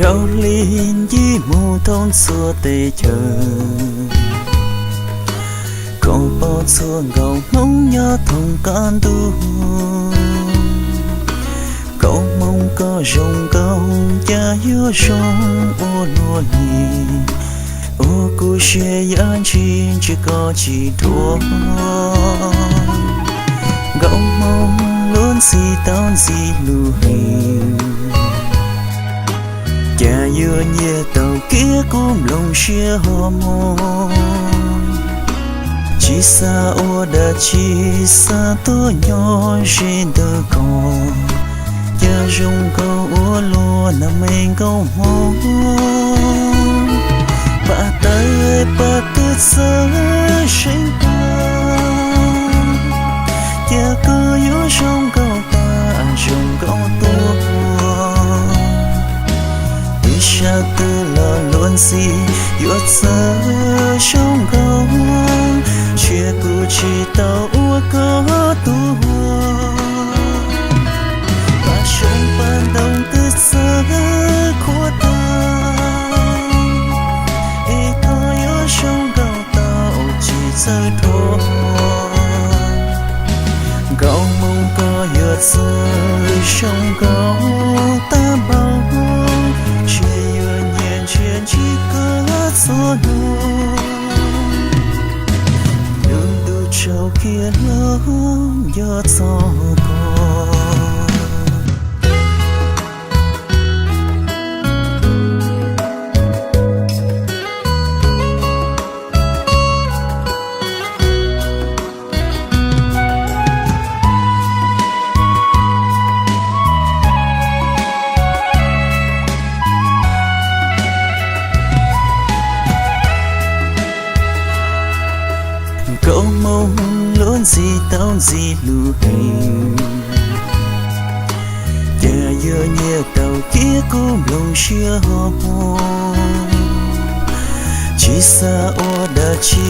Nkaus hli ncig mus thoob txhua teb chaws, koj pom txhua nkauj Hmoob nyob thoob qab ntuj. Nkauj Hmoob koj zoo nkauj, cas yuav zoo ua luaj li, ua kuv siab yam ntshis ntsib koj tsis dhuav. Nkauj Hmoob luag ntxhi tau ntxim hlub heev, cas yuav nyiam tau kiag kuv nplooj siab hos moov. Tsis xav ua dab tsi, xav tuaj nyob ze ntawm koj, cas zoo nkauj ua luaj na me nkauj Hmoob. Pab tawv pab twb txawj seev tag, cas koj yuav zoo nkauj tag zoo nkauj tuaj. Tig sab twg los luag ntxhi yuav txawj zoo nkauj, cia kuv tsis tau ua koj tug. Pab xyoob pab ntoo twb txawj qhuav tag, es koj yuav zoo nkauj tau tsis txawj dhuav. Nkauj Hmoob koj yuav txawj zoo nkauj tag npaum, ntshe yuav nyiam ntshiab ntsib koj txhua hnub. Lub ntuj tsaus kiag los nco txog koj. Nkauj Hmoob luag ntxhi tau ntxim hlub heev, cas yuav nyiam tau kiag kuv nplooj siab hos moov. Tsis xav ua dab tsi,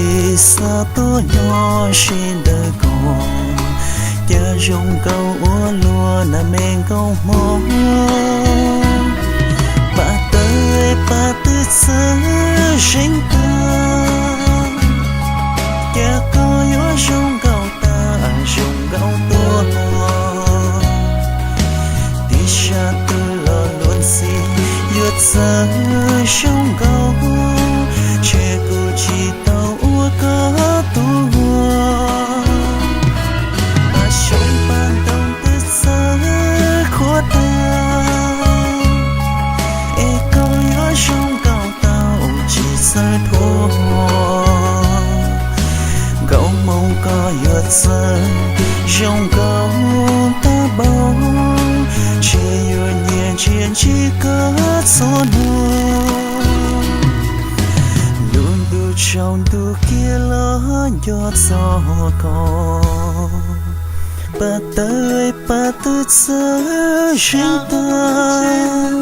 xav tuaj nyob ze ntawm koj, cas zoo nkauj ua luaj na me nkauj Hmoob. Pab tawv pab twb txawj seev tag, cas koj yuav zoo nkauj tag zoo nkauj tuaj. Tig sab twg los luag ntxhi yuav txawj zoo nkauj, ntshe kuv tsis tau ua koj tug. Pab xyoob pab ntoo twb txawj qhuav tag, es koj yuav zoo nkauj tau tsis txawj dhuav. Nkauj Hmoob koj yuav txawj zoo nkauj tag npaum, ntshe yuav nyiam ntshiab ntsib koj txhua hnub. Lub ntuj tsaus ntuj kiag los nco txog koj. Pab tawv pab twb txawj seev tag,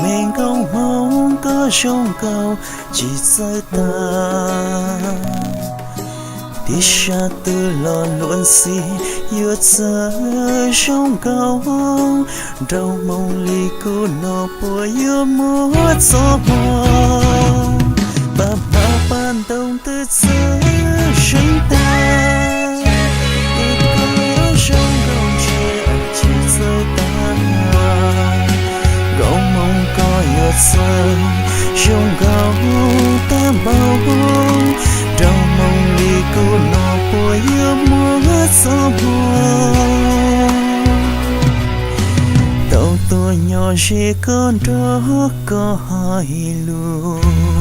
me nkauj Hmoob koj zoo nkauj tsis txawj tag. Tig sab twg los luag ntxhi yuav txawj zoo nkauj, nraug Hmoob li kuv no puas yuav muaj txoj hmoo. Pab hmab pab ntoo twb txawj seev tag, es koj yuav zoo nkauj ntshe tsis txawj tag. Nkauj Hmoob koj yuav txawj zoo nkauj tag npaum, nraug Hmoob li kuv no puas yuav muaj txoj hmoo. Tau tuaj nyob ze koj nrog koj hais lus.